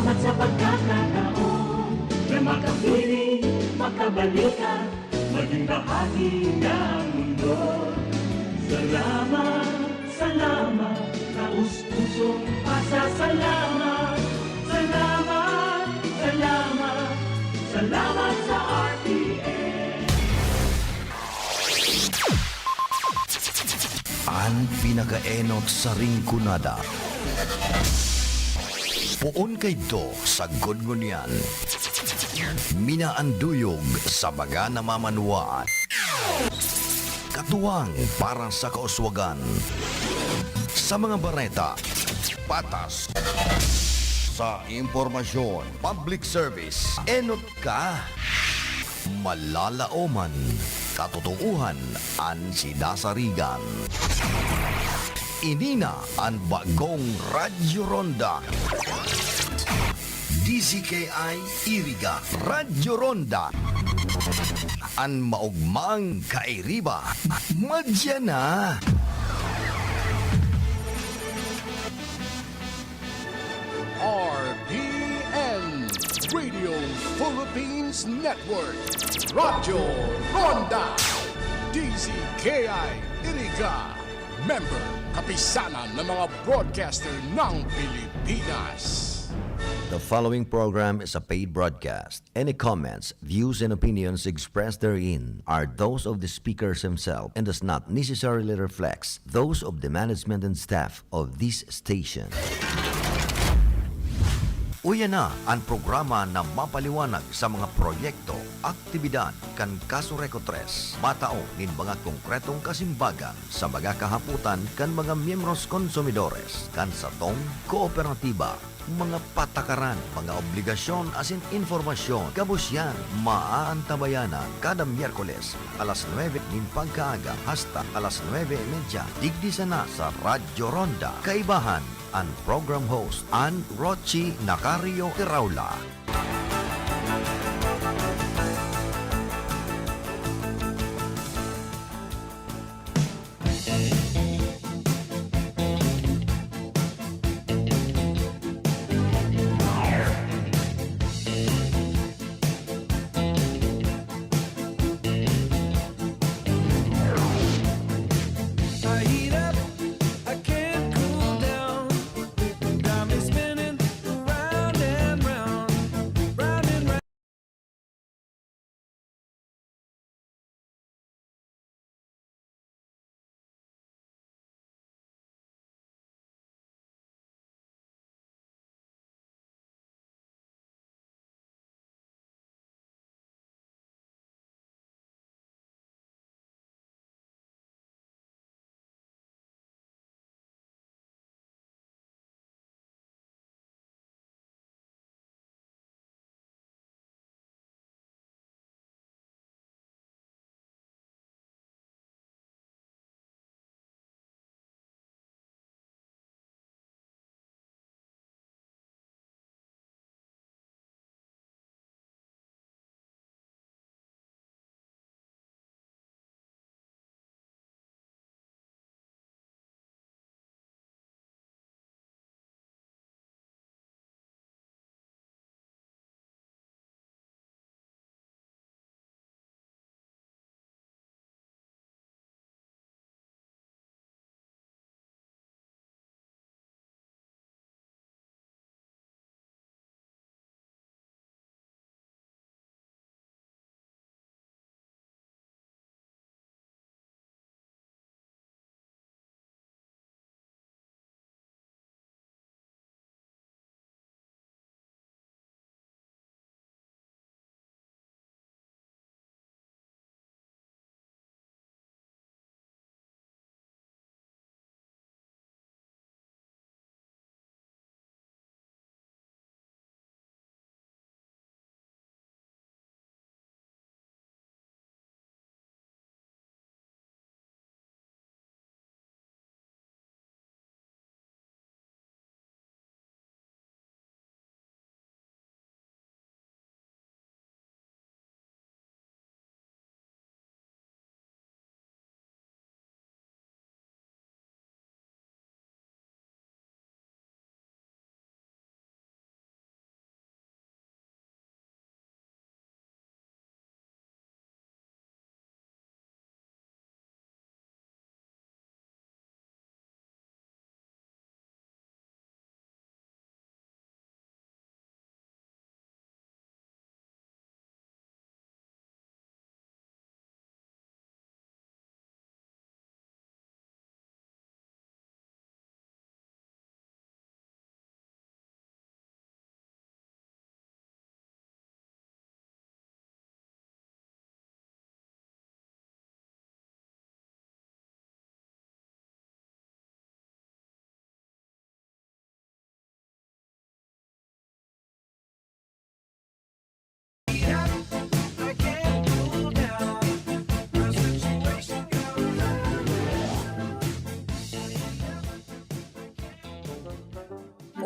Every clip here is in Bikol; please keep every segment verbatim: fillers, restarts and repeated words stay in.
Sa pagkakataon na makapiling, makabalikan, maging bahagi ng mundo. Salamat, salamat, taus-pusong pasasalamat. Salamat, salamat, salamat sa R T N. An pinakaenot sa Rinconada. Poon kaidto sagkod ngunyan. Minaanduyog sa baga na mamanwaan. Katuwang para sa kauswagan. Sa mga bareta, patas. Sa impormasyon, public service, enot ka. Malalaoman, katotoohan an sinasarigan. Ini na an bagong Radyo Ronda. D Z K I Iriga, Radyo Ronda. An maogmang kairiba, madya na. R P N, Radio Philippines Network, Radyo Ronda, D Z K I Iriga, member, Kapisanan ng mga Broadcaster ng Pilipinas. The following program is a paid broadcast. Any comments, views, and opinions expressed therein are those of the speakers himself and does not necessarily reflect those of the management and staff of this station. Uya na an programa na mapaliwanag sa mga proyekto, aktibidad kan Kasureco tres, matao nin mga konkretong kasimbagan sa mga kahapotan kan mga miyembros konsumidores kan satong kooperatiba. Mga patakaran, mga obligasyon asin impormasyon, gabos yan, maaantabayanan kada Miyerkules, alas nuebe nin pagkaaga hasta alas nuebe y media, digdi sana sa Radyo Ronda. Kaibahan, an program host, an Rochi Nacario Tiraula.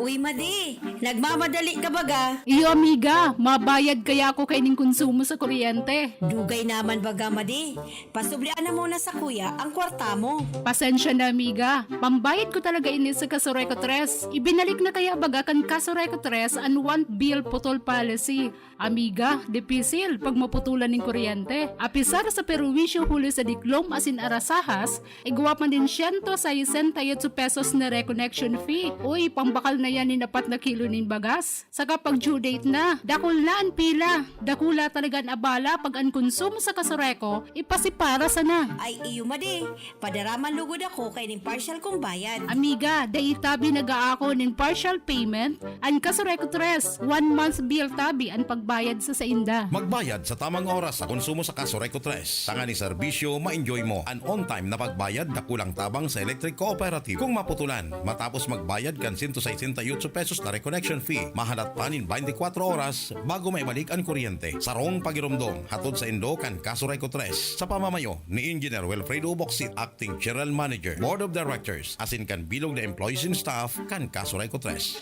Uy, Madi, nagmamadali ka baga? Iyo, amiga, mabayad kaya ako kaining konsumo sa kuryente. Dugay naman baga, Madi. Pasublian na muna sakuya ang kwarta mo. Pasensya na, amiga. Pambayad ko talaga ini sa Casureco tres. Ibinalik na kaya baga kan Casureco tres an one bill putol policy. Amiga, dipisil pag maputulan nin kuryente. Apisar sa perwisyo huli sa diklom asin arasahas, igwa pa nin siyento sesenta y ocho pesos na reconnection fee. Uy, pambakal na yan nin apat na kilo nin bagas. Saka pag due date na, dakul na an pila. Dakula talaga an abala pag an konsumo sa Casureco, ipasipara sana. Ay, iyo, Madi. Padaraman lugod ako kaining partial kong bayad. Amiga, dai tabi nag-aako nin partial payment an Casureco tres, one month bill tabi an pagbayad sa sainda. Magbayad sa tamang oras sa konsumo sa Casureco tres. Tanganing serbisyo, ma-enjoy mo an on-time na pagbayad, dakulang tabang sa electric cooperative. Kung maputulan, matapos magbayad kan siyento sesenta y ocho pesos na reconnection fee, mahalat pa nin baynte kwatro oras bago maibalik an kuryente. Sarong pagiromdom, hatod saindo kan Casureco tres, sa pamamayo ni Engineer Wilfredo Ubocsit, Acting General Manager, Board of Directors, asin kan bilog na employees and staff kan Casureco tres.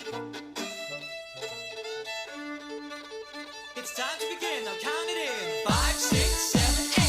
It's time to begin. Now count it in. Five, six, seven, eight.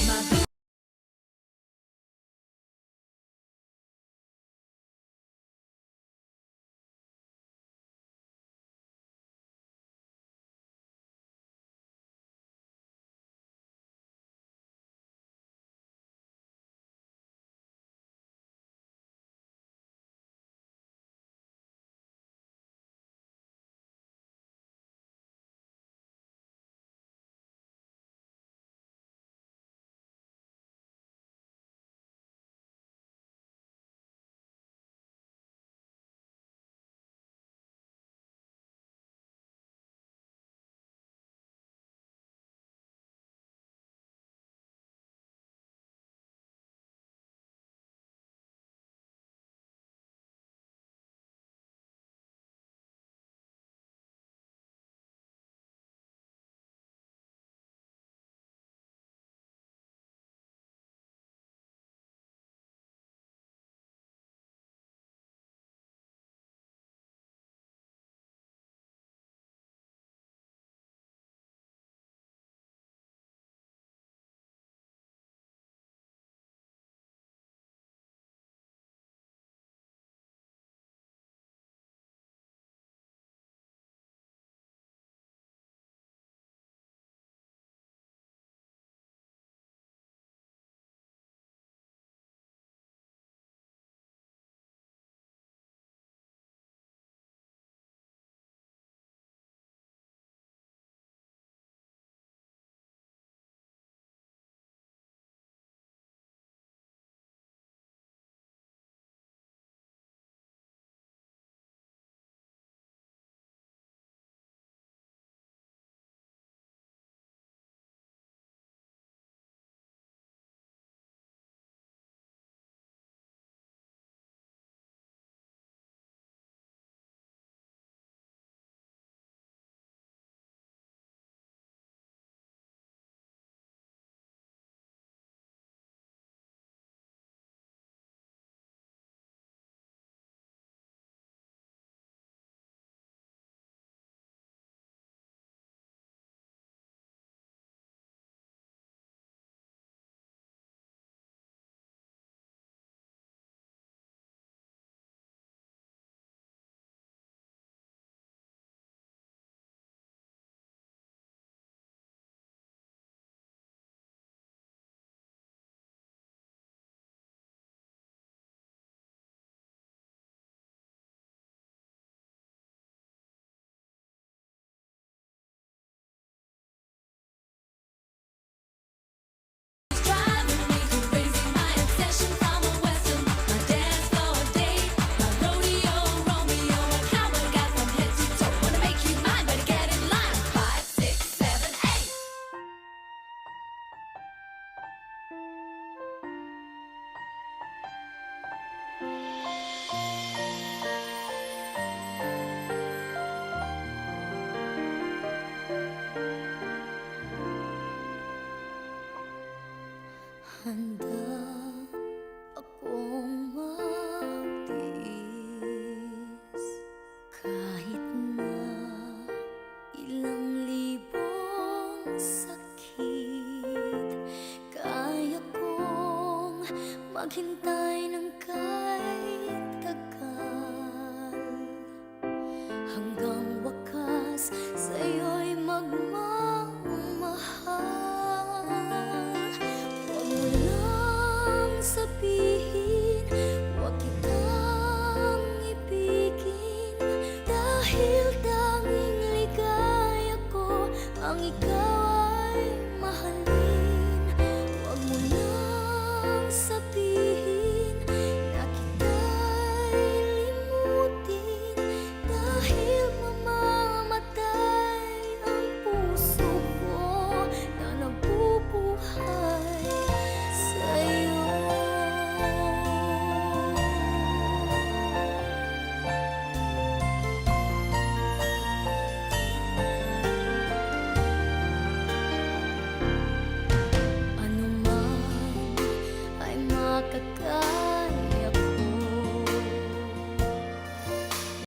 taka.